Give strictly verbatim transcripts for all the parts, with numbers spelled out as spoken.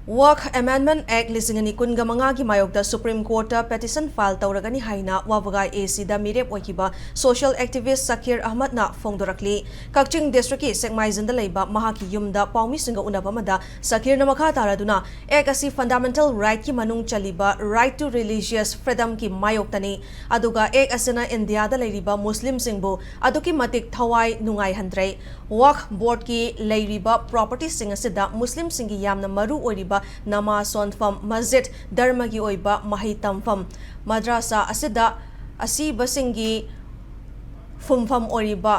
Waqf Amendment Act ꯂꯤꯁꯤꯡ ꯑꯅꯤ ꯀꯨꯟꯒ ꯃꯉꯥꯒꯤ ꯃꯥꯌꯣꯛꯇ Supreme Courtꯇ petition file ꯇꯧꯔꯒꯅꯤ ꯍꯥꯏꯅ ꯋꯥꯕꯒꯥꯏ ACꯗ ꯃꯤꯔꯦꯞ ꯑꯣꯏꯈꯤꯕ social activist ꯁꯀꯤꯔ ꯑꯍꯃꯗꯅ ꯐꯣꯡꯗꯣꯔꯛꯂꯤ꯫ ꯀꯛꯆꯤꯡ districtꯀꯤ ꯁꯦꯛꯃꯥꯏꯖꯤꯟꯗ ꯂꯩꯕ ꯃꯍꯥꯛꯀꯤ ꯌꯨꯝꯗ ꯄꯥꯎꯃꯤꯁꯤꯡꯒ ꯎꯅꯕ ꯑꯃꯗ ꯁꯀꯤꯔꯅ ꯃꯈꯥ ꯇꯥꯔꯗꯨꯅ, Act ꯑꯁꯤ fundamental rightꯀꯤ ꯃꯅꯨꯡ ꯆꯜꯂꯤꯕ right to religious freedomꯀꯤ ꯃꯥꯌꯣꯛꯇꯅꯤ, ꯑꯗꯨꯒ Act ꯑꯁꯤꯅ ꯏꯟꯗꯤꯌꯥꯗ ꯂꯩꯔꯤꯕ ꯃꯨꯁꯂꯤꯝꯁꯤꯡꯕꯨ ꯑꯗꯨꯛꯀꯤ ꯃꯇꯤꯛ ꯊꯋꯥꯏ ꯅꯨꯡꯉꯥꯏꯍꯟꯗ꯭ꯔꯦ꯫ Waqf Boardꯀꯤ ꯂꯩꯔꯤꯕ propertyꯁꯤꯡ ꯑꯁꯤꯗ ꯃꯨꯁꯂꯤꯝꯁꯤꯡꯒꯤ ꯌꯥꯝꯅ ꯃꯔꯨ ꯑꯣꯏꯔꯤꯕ ꯅꯃꯥꯖ ꯁꯣꯟꯐꯝ, ꯃꯁꯖꯤꯗ, ꯙꯔꯃꯒꯤ ꯑꯣꯏꯕ ꯃꯍꯩ ꯇꯝꯐꯝ, ꯃꯗ꯭ꯔꯁꯥ ꯑꯁꯤꯗ ꯑꯁꯤꯕꯁꯤꯡꯒꯤ ꯐꯨꯝꯐꯝ ꯑꯣꯏꯔꯤꯕ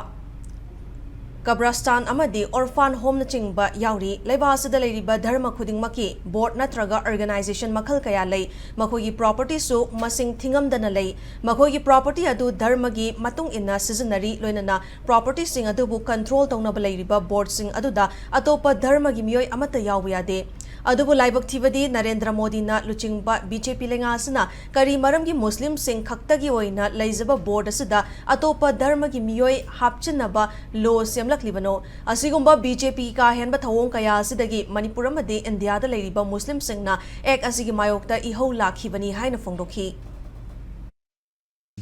ꯀꯕ꯭ꯔꯁꯇꯥꯟ ꯑꯃꯗꯤ orphan homeꯅꯆꯤꯡꯕ ꯌꯥꯎꯔꯤ꯫ ꯂꯩꯕꯥꯛ ꯑꯁꯤꯗ ꯂꯩꯔꯤꯕ ꯙꯔꯃ ꯈꯨꯗꯤꯡꯃꯛꯀꯤ board ꯅꯠꯇ꯭ꯔꯒ organization ꯃꯈꯜ ꯀꯌꯥ ꯂꯩ꯫ ꯃꯈꯣꯏꯒꯤ propertyꯁꯨ ꯃꯁꯤꯡ ꯊꯤꯉꯝꯗꯅ ꯂꯩ꯫ ꯃꯈꯣꯏꯒꯤ property ꯑꯗꯨ ꯙꯔꯃꯒꯤ ꯃꯇꯨꯡ ꯏꯟꯅ ꯁꯤꯖꯤꯟꯅꯔꯤ, ꯂꯣꯏꯅꯅ propertyꯁꯤꯡ ꯑꯗꯨꯕꯨ control ꯇꯧꯅꯕ ꯂꯩꯔꯤꯕ boardꯁꯤꯡ ꯑꯗꯨꯗ ꯑꯇꯣꯞꯄ ꯙꯔꯃꯒꯤ ꯃꯤꯑꯣꯏ ꯑꯃꯠꯇ ꯌꯥꯎꯕ ꯌꯥꯗꯦ꯫ ꯑꯗꯨꯕꯨ ꯂꯥꯏꯕꯛ ꯊꯤꯕꯗꯤ ꯅꯔꯦꯟꯗ꯭ꯔ ꯃꯣꯗꯤꯅ ꯂꯨꯆꯤꯡꯕ BJP ꯂꯩꯉꯥꯛ ꯑꯁꯤꯅ ꯀꯔꯤ ꯃꯔꯝꯒꯤ ꯃꯨꯁꯂꯤꯝꯁꯤꯡ ꯈꯛꯇꯒꯤ ꯑꯣꯏꯅ ꯂꯩꯖꯕ board ꯑꯁꯤꯗ ꯑꯇꯣꯞꯄ ꯙꯔꯃꯒꯤ ꯃꯤꯑꯣꯏ ꯍꯥꯞꯆꯤꯟꯅꯕ law ꯁꯦꯝꯂꯛꯂꯤꯕꯅꯣ? ꯑꯁꯤꯒꯨꯝꯕ BJP ꯀꯥ ꯍꯦꯟꯕ ꯊꯧꯑꯣꯡ ꯀꯌꯥ ꯑꯁꯤꯗꯒꯤ ꯃꯅꯤꯄꯨꯔ ꯑꯃꯗꯤ ꯏꯟꯗꯤꯌꯥꯗ ꯂꯩꯔꯤꯕ ꯃꯨꯁꯂꯤꯝꯁꯤꯡꯅ Act ꯑꯁꯤꯒꯤ ꯃꯥꯌꯣꯛꯇ ꯏꯍꯧ ꯂꯥꯛꯈꯤꯕꯅꯤ ꯍꯥꯏꯅ ꯐꯣꯡꯗꯣꯛꯈꯤ꯫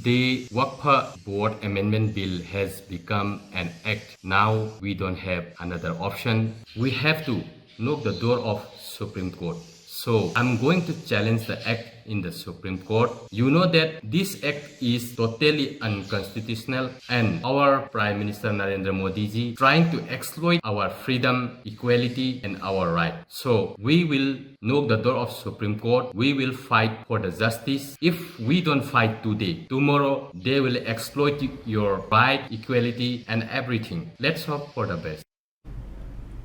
The Waqf Board Amendment Bill has become an act. Now we don't have another option. We have to knock the door of Supreme Court. So I'm going to challenge the act in the Supreme Court. You know that this act is totally unconstitutional, and our Prime Minister Narendra Modi ji trying to exploit our freedom, equality, and our right. So we will knock the door of Supreme Court. We will fight for the justice. If we don't fight today, tomorrow they will exploit your right, equality, and everything. Let's hope for the best.